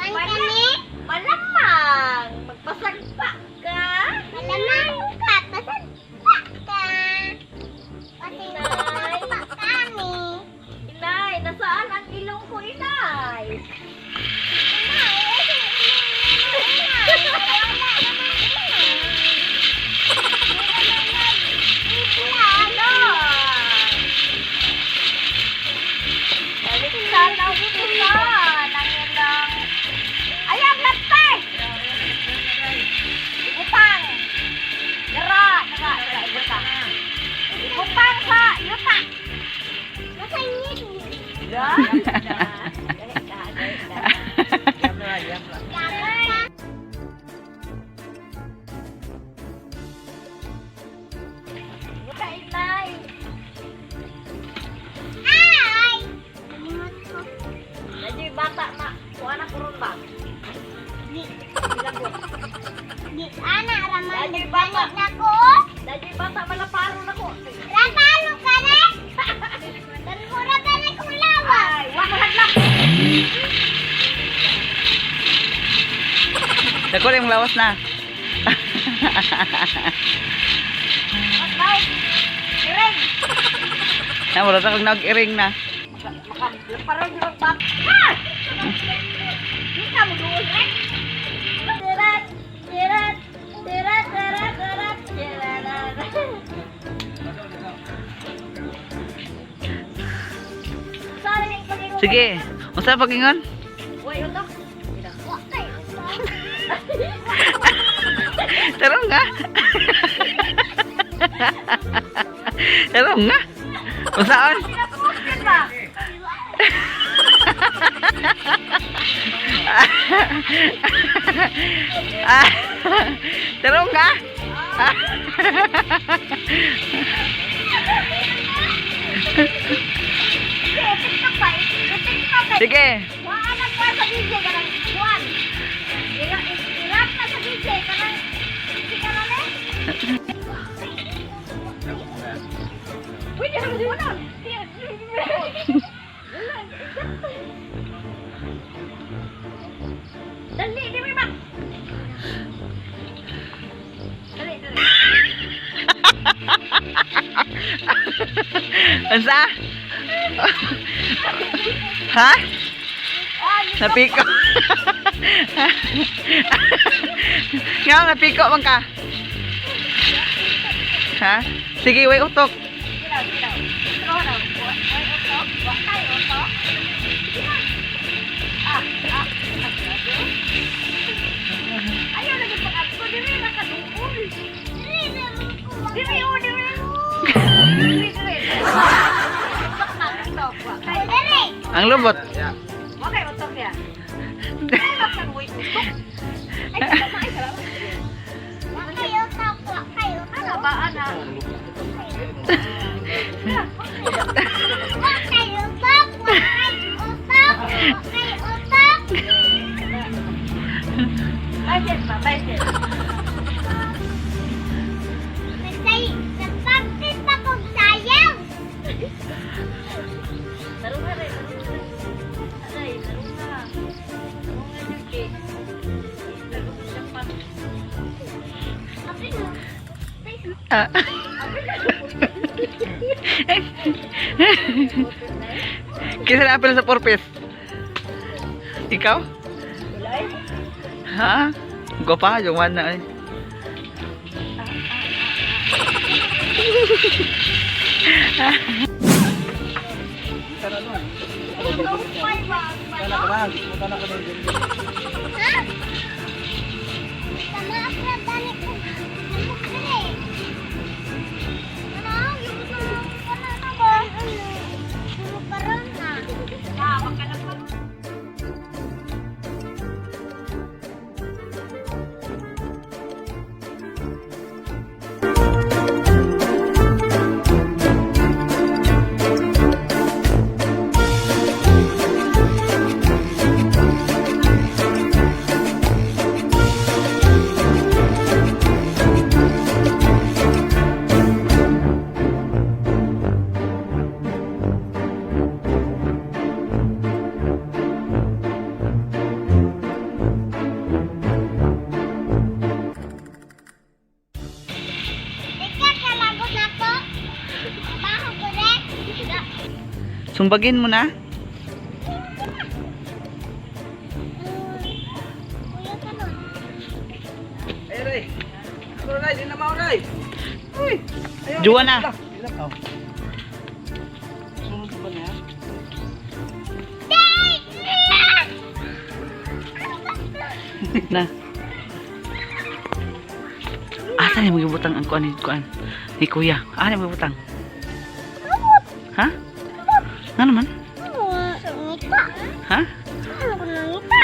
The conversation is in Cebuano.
Kani? Malamang! Magpasagpa ka! Malamang ka, pasagpa ka. Pasagpa kami. Inay, nasaan ang ilong ko, inay? Inay, asa inay? Wala naman inay. Wala naman Ano? Baliktad ang utusan ang ilang. Ayan, lantay! Ibutang! Dara, dara, dara, ibutang. Ibutang sa yuta! Nasa inyo. Da, da, da, da, da. Gamot. Yuta, inay. Ay! Kalimot ko. Medyo yung bata na. Kuha na kuron ba? Di, Bilagot. di, ana, raman, Lagi bata. nagpalit na ko. Medyo yung bata malaparo na ko. Rapalo ka na! Tanmura ka na kung lawa. Ay, wa mahadlak. Dako yung lawas na. Matlaw. Iring. Na wala ta kag nag-iring na. Maka, laparo yung bata. Ah! Di ka mo doon, eh. Tirat, tirat, tirat, tirat, tirat, tirat. Saan yung pag-ingon? Sige. Unsa pagingon? Uy, utok. Wa kayo ba? Tarong nga. Tarong nga. Unsaon? Pinapost ba? Ah, tarong nga. Ah. Sige, TikTok pa. TikTok kay. Sige. Waan ang kuwan sa DJ kanang kuwan. Irap na sa DJ kanang si kanan eh. Uy, di mo na. Dali, di mo ba? Dali, dali. Unsa? Ha? Ah, Napiko. Nga, napiko man ka. Ha? Sige, way utok. Ginaw, ginaw. Intro na. Way utok. Wa tayo utok. Sige na. Ah, ah, ah, grabe. Ayaw lagi pag-abso. Diri na kaduol. Diri, oh, diri. Diri, diri. Utok na, utok. Wa kayo. Dere! Ang lubot. Wa kayo utok ya. Ay, bakit way utok? Ay, salamat, ay, salamat. Wa kayo tak, wa kayo Ana ba, ana? Wa kayo tak, wa kayo utak, wa kayo utak. Baisit ba, baisit. Nagsay, nagpagpit pa kong sayaw. Tarong na rin, tarong na rin. Aray, tarong na. Tarong na yung cake. Tarong na pa. Kapit mo. Ah. Kisa na apel sa purpose. Ikaw? Wala eh. Ha? Gopa, yung one na eh. May ba? Ha? Tama ako na dali ko. Namok dere. Ano? Yung sa na ba? Ano? Yung karon na. Ah, makalapag. Sumbagin mo na. Kuya ka nun. Ay, Ray. Ako, Ray. Di na mao, Ray. Uy. Ayaw, Juwa na. Ilang, oh. Sunod ba niya? Na. Asa ni magibutang ang kuan ni kuan ni kuya? Asa ni magibutang? Ha? Nga naman? Ngita. Ha? Ano ko nangita?